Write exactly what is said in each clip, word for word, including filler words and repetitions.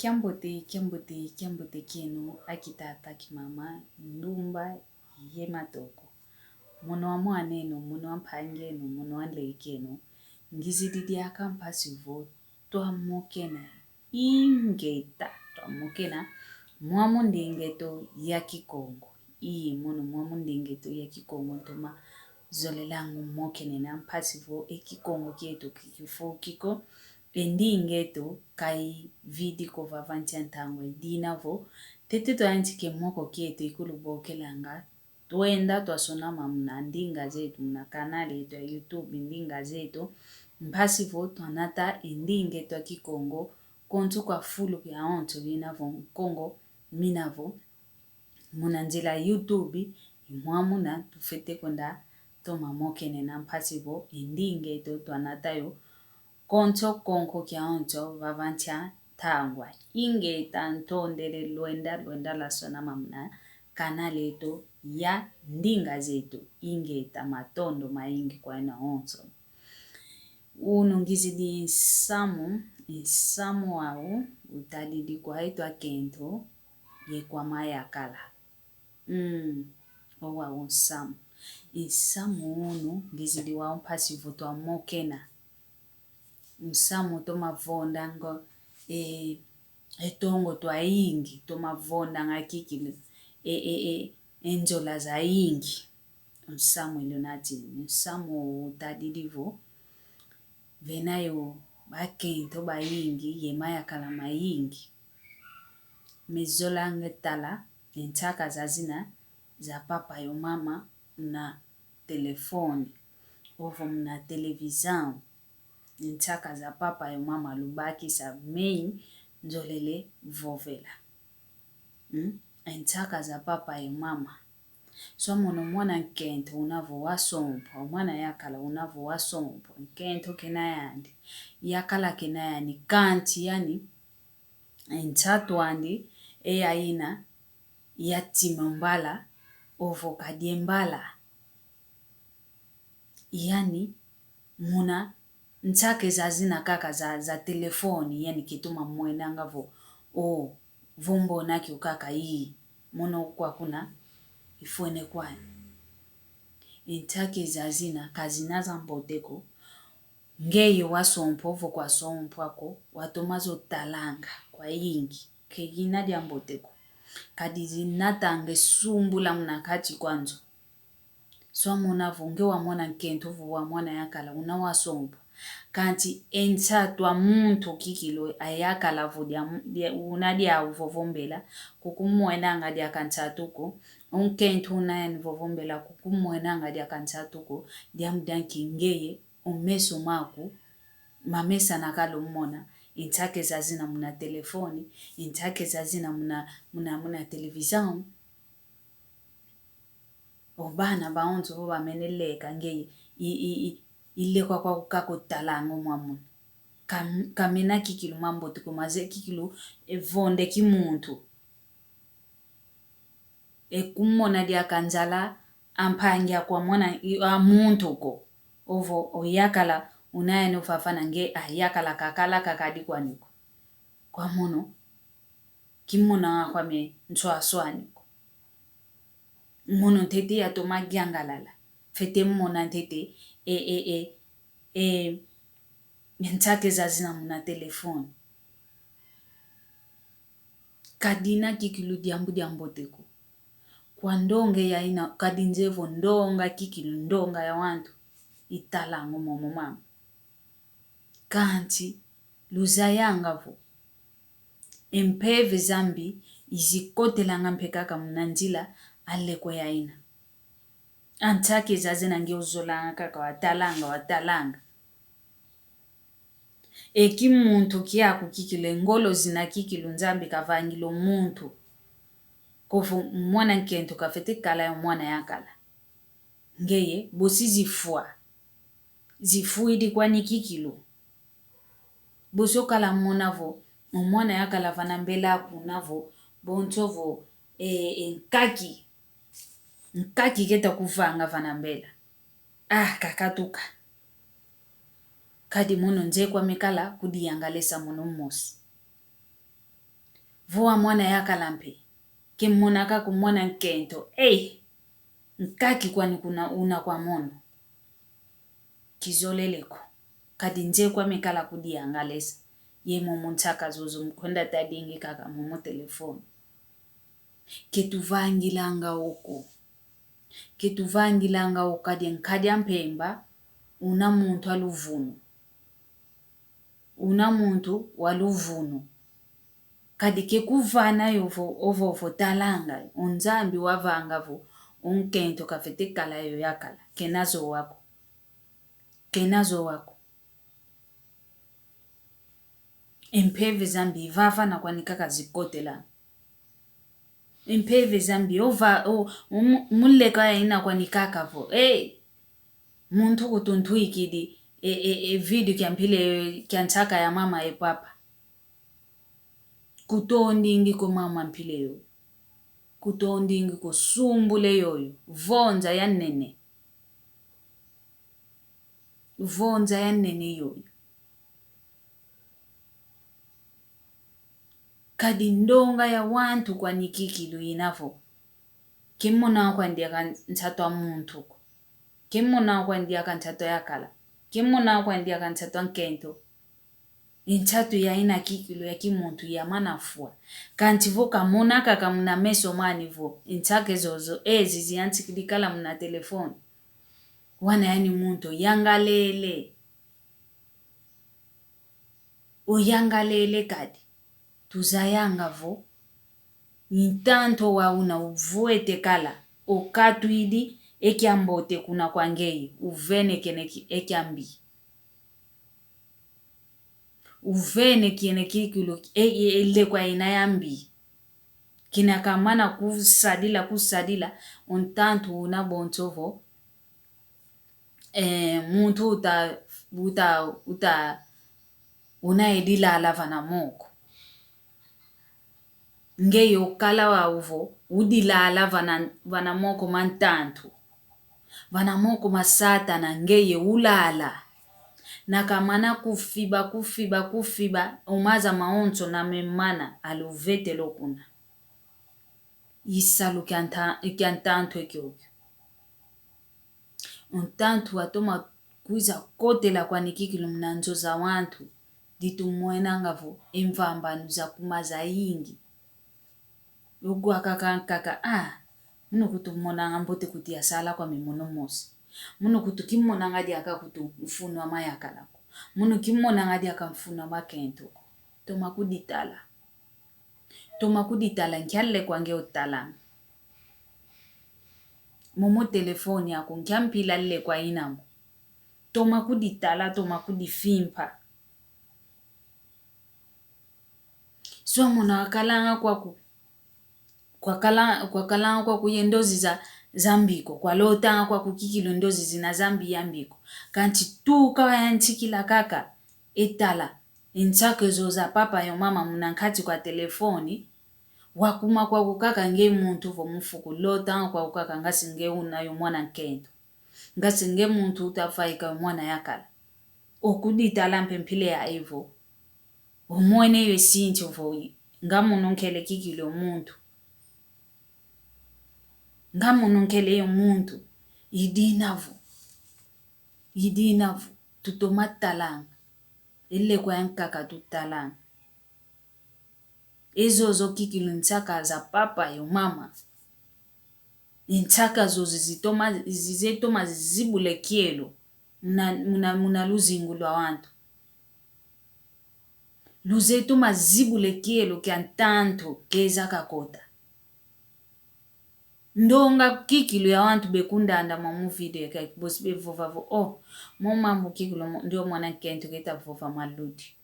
Kiambote, kiambote, kiambote kieno, akitata, kimama, ndumba, ye matoko. Mono wa mwan'eno, mono wa mpang'eno, mono wa nlek'eno. Ngizidi diaka mpasi vo twamokena. Ingeta, twamokena mwamu ndinga eto ya Kikongo. Ii, mono mwamu ndinga eto ya Kikongo ntoma zolelanga mokenena mpasi vo e Kikongo kieto kikifukiko, e ndinga eto kaividiko vava nsi a ntangwa. I dina vo ntete twayantika e moko kieto ikulubokelanga, twenda twasonama muna ndinga zeto, muna kanali eto ya YouTube, ndinga zeto, mpasi vo twanata e ndinga eto ya Kikongo, konso kwa fulu kiawonso yina vo Nkongo, mina vo muna nzila ya YouTube, i mwamuna tufwete kwenda toma mokenena mpasi vo e ndinga eto twanata yo konso konko kiawonso vava nsi a ntangwa. Ingeta, ntondele, lwenda, lwenda lwasonama muna kanali eto ya ndinga zeto. Ingeta, matondo mayingi kwa yeno wonso. Unu ngizidi nsamu, nsamu wau utadidi kwa eto akento ye kwa mayakala. Mm, owau nsamu. Nsamu unu ngizidi wau mpasi vo twamokena. Nsamu toma vonda ngo, e, e tongo twayingi, toma vonda nga kikilu, e, e, e, e nzola zayingi. Nsamu ilunati, nsamu utadidi vo vena yo bakento bayingi ye mayakala mayingi. Mezolanga tala e nsaka zazina za papa yo mama muna telefone, ovo muna televisão. E nsaka za papa yo mama lubakisa mei nzolele vovela. Hmm? E nsaka za papa yo mama. Swa mono mwana nkento una vo wasompwa, mwana yakala una vo wasompwa, nkento kena yandi, yakala kena yandi, kanti yani, e nsatu andi, e yaina, yatima mbala, ovo kadie mbala. Yani, muna nsaka zazina kaka za, za telefone, yani ketoma mwenanga vo, o, vo mbona kio kaka ii, mono kwa kuna, ifwene kwani. E nsaka zazina, kazina za mbote ko, ngeye wasompwa ovo kwasompwa ko, watoma zo talanga, kwayingi, kegina diambote ko. Kadi zinatanga e sumbula muna kati kwa nzo. Swa mona vo nge wamona nkento vo wamona yakala una wasompwa. Kanti e nsatu a muntu kikilu ayakala vo dia, dia, una diau vovombela, kukumwenanga diaka nsatu ko, o nkento una yani vovombela kukumwenanga diaka nsatu ko, diambu dia nki ngeye, o meso maku, mamesana kala omona, e nsaka zazina muna telefone, e nsaka zazina muna, muna, muna televisão. O bana bawonso vo bamene leka ngeye, i, i, i, ilekwa kwaku kaka otalanga o mwamuna. Kam-, kamena kikilu mambote ko, maze kikilu, e, vonde kimuntu. E kumona diaka nzala a mpangi aku a mwana, i, a muntu ko. Ovo oyakala, una yani ofafana nge, a, yakala kakala kakadi kwani ko. Kwa mono, kimona kwame nswaswani ko. Mono ntete yatoma yangalala. Fwete mona ntete, e, e, e, e, e nsaka zazina muna telefone. Kadina kikilu diambu diambote ko. Kwa ndonga yaina, kadi nze vo ndonga kikilu, ndonga ya wantu, italanga o momo mama. Kanti luzayanga vo e mpeve zambi izikotelanga mpe kaka muna nzila a nleko yaina. A nsaka zazina nge ozolanga kaka watalanga, watalanga. E kimuntu kiaku kikilu, e ngolo zina kikilu Nzambi kavangila o muntu. Kovo mwana nkento kafwete kala yo mwana yakala. Ngeye, bosi zifwa. Zifwidi kwani kikilu. Bosi okala mona vo, o mwana yakala vana mbela aku una vo, bonso vo, e, e nkaki. Nkaki keta kuvanga vana mbela. Ah, kakatuka. Kadi mono nze kwame kala kudiyangalesa mono mosi. Vo wa mwana yakala mpe. Ke mona kaka mwana nkento. Ei! Nkaki kwani kuna una kwa mono. Kizolele ko. Kadi nze kwa mikala kudiangalesa. Ye momo nsaka zozo mu kwenda tadingi kaka momo telefone. Ke tuvangilanga o ko. Ke tuvangilanga o ko kadi nkadi a mpemba, una muntu a luvunu. Una muntu wa luvunu. Kadi ke kuvana yo vo, ovo vo talanga, o Nzambi wavanga vo, o nkento kafete kala yo yakala. Kena zowa ko. Kena zowa ko. E mpeve za mbi, vava na kwani kaka zikotela. E mpeve za mbi, ova, o, o mu-, mu nleko ya ina kwani kaka vo. Ei! Muntu kutu ntwikidi, e, e, e video kia mpila yoyo, kia nsaka ya mama ye papa. Kutondingi ko mama mpila yoyo. Kutondingi ko, sumbula yoyo. Vonza ya nene. Vonza ya nene yoyo. Kadi ndonga ya wantu kwani kikilu ina vo. Ke mona kwandi aka nsatu a muntu ko. Ke mona kwandi aka nsatu a yakala. Ke mona kwandi aka nsatu a nkento. E nsatu ya ina kikilu ya kimuntu ya mana fwa. Kansi vo kamona kaka muna meso mani vo. E nsaka zozo, e zizi yantikidi kala muna telefone. Wana yani muntu, yangalele. Oyangalele kadi. Tuzayanga vo. Ntantu wa una uvwete kala. Okatwidi e kiambote kuna kwa ngeye. Uvene kene ki-, e kiambi. Uvene kiene kikilu, e, e, e lekwa ina yambi. Kina kamana kusadila, kusadila, o ntantu una bonso vo, eh, muntu uta, uta, uta, una edilala vana moko. Ngeye okala wau vo, udilala vana, vana moko ma ntantu. Vana moko ma Satana ngeye ulala. Na kamana kufiba, kufiba, kufiba, o maza mawonso na memana, aluvetelo kuna. I salu kia nta-, kia ntantu e kiokio. O ntantu watoma kwiza kotela kwani kikilu muna nzo za wantu, ditumwenanga vo e mvambanu zakuma zayingi. Ogwa kaka nkaka, ah, munu kutu monanga mbote kuti yasala kwame mono mosi. Munu kutu kimonanga diaka kutu mfunu wa mayakala ko. Munu kimonanga diaka mfunu wa makento ko. Toma kuditala. Toma kuditala nkia lekwa nge otalanga. Momo telefoni aku nkia mpila lekwa ina mo. Toma kuditala, toma kudifimpa. Swa mona wakalanga kwaku, kwakala-, kwakalanga kwaku ye ndozi za, za mbi ko, kwalotanga kwaku kikilu ndozi zina za mbi ya mbi ko. Kansi tuka wayantikila kaka, e tala, e nsaka zo za papa yo mama muna nkati kwa telefoni, wakuma kwaku kaka nge muntu vo mu fuku, lotanga kwaku kaka ngasi nge una yo mwana nkento. Ngasi nge muntu utavaika yo mwana yakala. Okuditala mpe mpila ya evo. Omwene yo e sinti ovo nga munu nkele kikilu yo muntu. Nga munu nkele yo muntu. I dina vo. I dina vo. Tutoma talanga. E lekwa yankaka tutalanga. E zozo kikilu nsaka za papa yo mama. E nsaka zozo zitoma, zizetoma zibula e kielo muna, muna, muna luzingu lwa wantu. Luzetoma zibula e kielo kia ntantu keza kakota. Ndonga kikilu ya wantu bekundanda mwa mu video ya kaki bosi bevova vo, oh, mo mambu kikilu mo-, ndio mwana nkento keta vova maludi.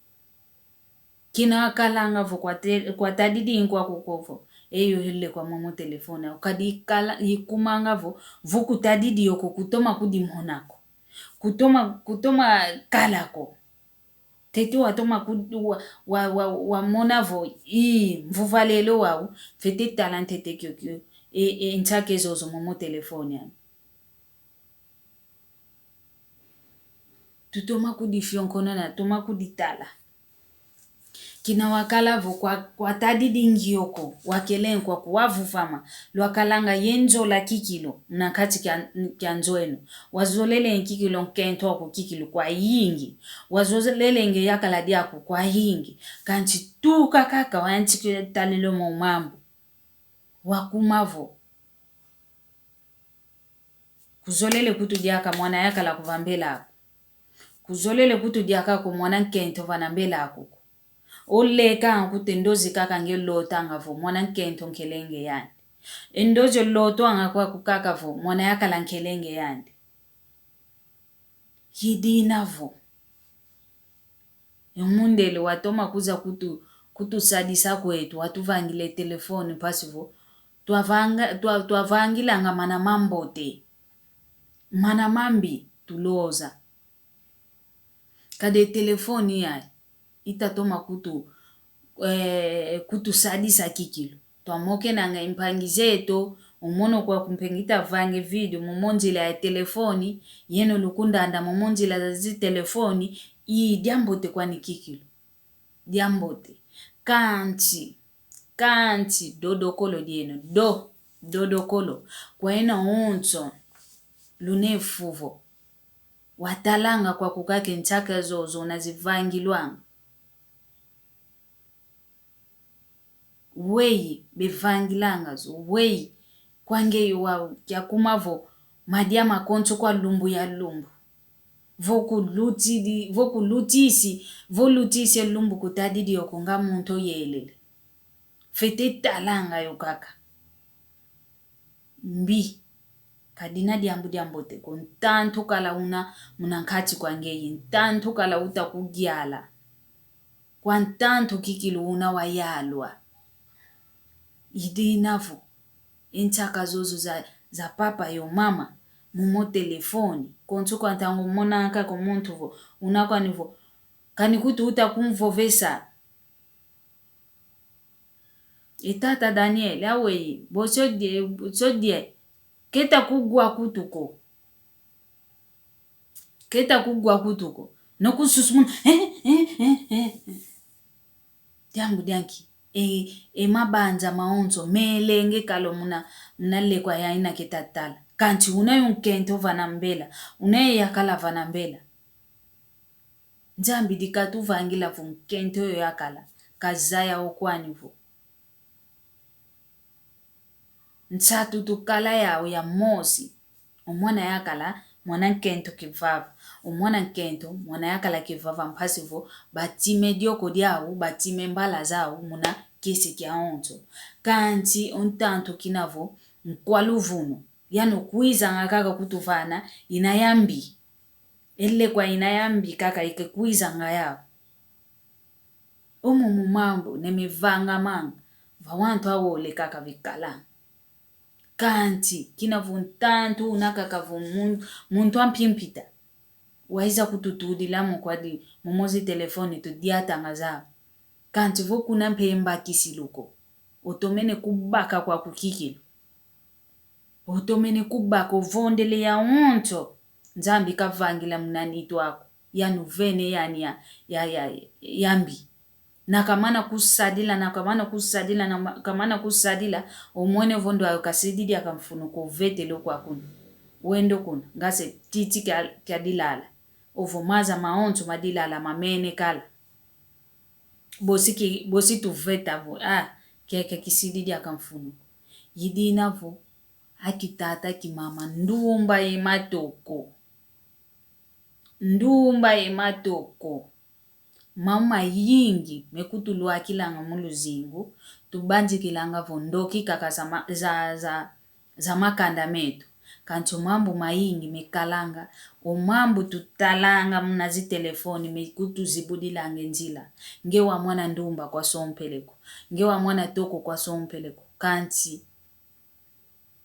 Kina wakalanga vo kwate-, kwatadidi nkwaku ko vo, eyo hele kwa momo telefone. Kadi kala, ikumanga vo, vo kutadidi yo ko kutoma kudimona ko. Kutoma, kutoma kala ko. Tete watoma ku-, wa, wa, wa, wamona vo, ii, mvuvalelo wau, fete tala ntete kiokio, e, e, nsaka zozo momo telefone ani. Tutoma kudifionkonona, toma kuditala. Kina wakala vo kwa, kwa tadidi ngioko, wakele nkwa kuwavuvama, lwakalanga ye nzola kikilu, muna nkati kia, kia nzo eno. Wazolele kikilu nkento aku kikilu kwayingi. Wazolele nge yakala diaku kwayingi. Kansi tuka kaka wayantikile talilo mo mambu. Wakuma vo. Kuzolele kutu diaka mwana yakala kuva mbela aku. Kuzolele kutu diaka ko mwana nkento vana mbela aku ko. Oleka nga kutu e ndozi kaka nge lotanga vo mwana nkento nkelenge yandi. E ndozi olotwanga kwaku kaka vo mwana yakala nkelenge yandi. Yidina vo. E mundele watoma kuza kutu, kutusadisa kwetu, watuvangile telefone mpasi vo. Twavanga, twa, twavangilanga mana mambote. Mana mambi, tuloza. Kadi e telefone yayi, itatoma kutu, eh, kutusadisa kikilu. Twamokenanga e mpangi zeto, o mono kwaku mpe nge itavanga e vídeo, momo nzila ya telefone, yeno lukundanda momo nzila za zi telefone, i diambote kwani kikilu. Diambote. Kansi, kansi, dodokolo dieno, do, dodokolo. Kwa yeno onso, luna e fuvo. Watalanga kwaku kaka e nsaka zozo una zivangilwanga. Weyi, bevangilanga zo, weyi, kwa ngeyi wa, kiakuma vo, madia makonso kwa lumbu ya lumbu. Vo kulutidi, vo kulutisi, vo lutisi e lumbu kutadidi oko nga muntu oyelele. Fwete talanga yo kaka. Mbi. Kadina diambu diambote ko, ntantu kala una muna nkati kwa ngeyi, ntantu kala uta kugiala. Kwa ntantu kikilu una wayalwa. Idina vo. E nsaka zozo za, za papa yo mama. Momo telefone. Konso kwa ntangu monanga ko muntu vo. Una kwani vo. Kani kutu uta kumvovesa. E tata Daniel, aweyi, bosodie, bosodie, keta kugwa kutu ko. Keta kugwa kutu ko. No kususumuna, eh, eh, eh, eh. Diambu dianki, e, e mabanza maonso, melenge kalo muna, muna lekwa ya ina keta tala. Kansi una yo nkento vana mbela, una yo yakala vana mbela. Nzambi dikatuvangila vo nkento yo yakala, kazaya o kwani vo. Nsatu tukala yau ya mosi. O mwana yakala, mwana nkento kivava. O mwana nkento, mwana yakala kivava mpasi vo, batima e dioko diau, batima e mbala zau, muna kiese kiaonso. Kansi o ntantu kina vo, nkwa luvunu. Yano kwizanga kaka kutuvana, ina yambi. E lekwa ina yambi kaka ikekwizanga yau. Omo mo mambu ne mevangamanga, va wantu awole kaka vikalanga. Kansi, kina vo ntantu una kaka vo mun-, muntu ampimpita. Waiza kututudila mo kwadi momo zi telefone tudiatanga zau. Kansi vo kuna mpe mbakisilu ko. Otomene kubaka kwaku kikilu. Otomene kubaka ovondele yaonso Nzambi kavangila muna nitu aku. Yanu vene yani ya, ya, ya, yambi. Na kamana kusadila, na kamana kusadila, na ma-, kamana kusadila, omwene vo ndo ayo kasidi diaka mfunu ko vetele kwaku kuna. Wendo kuna, ngase titi kia, kia dilala. Ovo maza maonso ma dilala mamene kala. Bosi ki, bosi tuveta vo, ah, kiaki kisidi diaka mfunu. Yidina vo, aki tata ki mama, ndumba ye matoko. Ndumba ye matoko. Mau mayingi mekutulwakilanga mu luzingu, tubanzikilanga vo ndoki kaka za ma-, za, za, za makanda meto. Kansi o mambu mayingi mekalanga, o mambu tutalanga muna zitelefoni mekutuzibudilanga e nzila. Nge wa mwana ndumba kwa sompele ko. Nge wa mwana toko kwa sompele ko. Kansi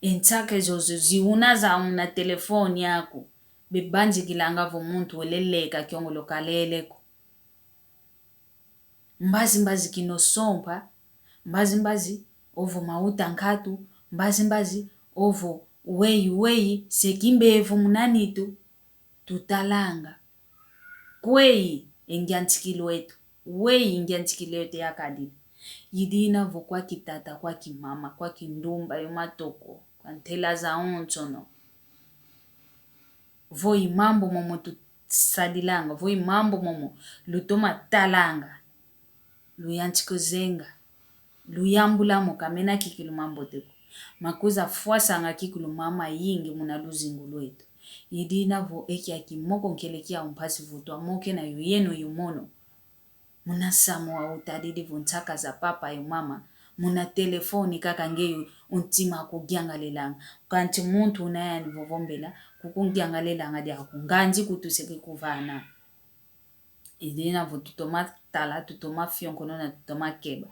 e nsaka zozo ziuna zau muna telefoni aku, bebanzikilanga vo muntu wele leka kiongolo kalele ko. Mbazi mbazi kina osompa, mbazi mbazi ovo mauta nkatu, mbazi mbazi ovo weyi weyi, se kimbevo muna nitu, tutalanga. Kweyi e ngiantikilu eto. Weyi ngiantikila yo te yakadila. Idina vo kwa kitata, kwa kimama, kwa kindumba yo matoko, kwa ntela zawonsono. Vo i mambu momo tusadilanga, vo i mambu momo lutoma talanga, luyantika zenga, luyambula mo, ka mena kikilu mambote ko. Makuza fwasanga kikilu mama yingi muna luzingu lweto. Idina vo e kia kimoko nkele kiau mpasi vo twamokena yo yeno yo mono. Muna samu wa utadidi vo nsaka za papa yo mama, muna telefoni kaka nge yo untima kugiangalelanga. Kanti muntu una yani vovo mbela, kukungiangalelanga diaku, nganzi kutuseke kuvana. Idina vo tutoma tala, tutoma fionkonona, tutoma keba.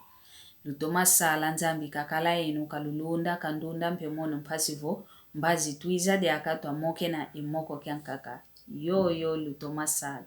Lutoma sala, Nzambi kakala yeno, kalulunda, kandunda mpe mono mpasi vo mbazi twiza diaka twamokena i moko kiankaka. Yoyo lutoma sala.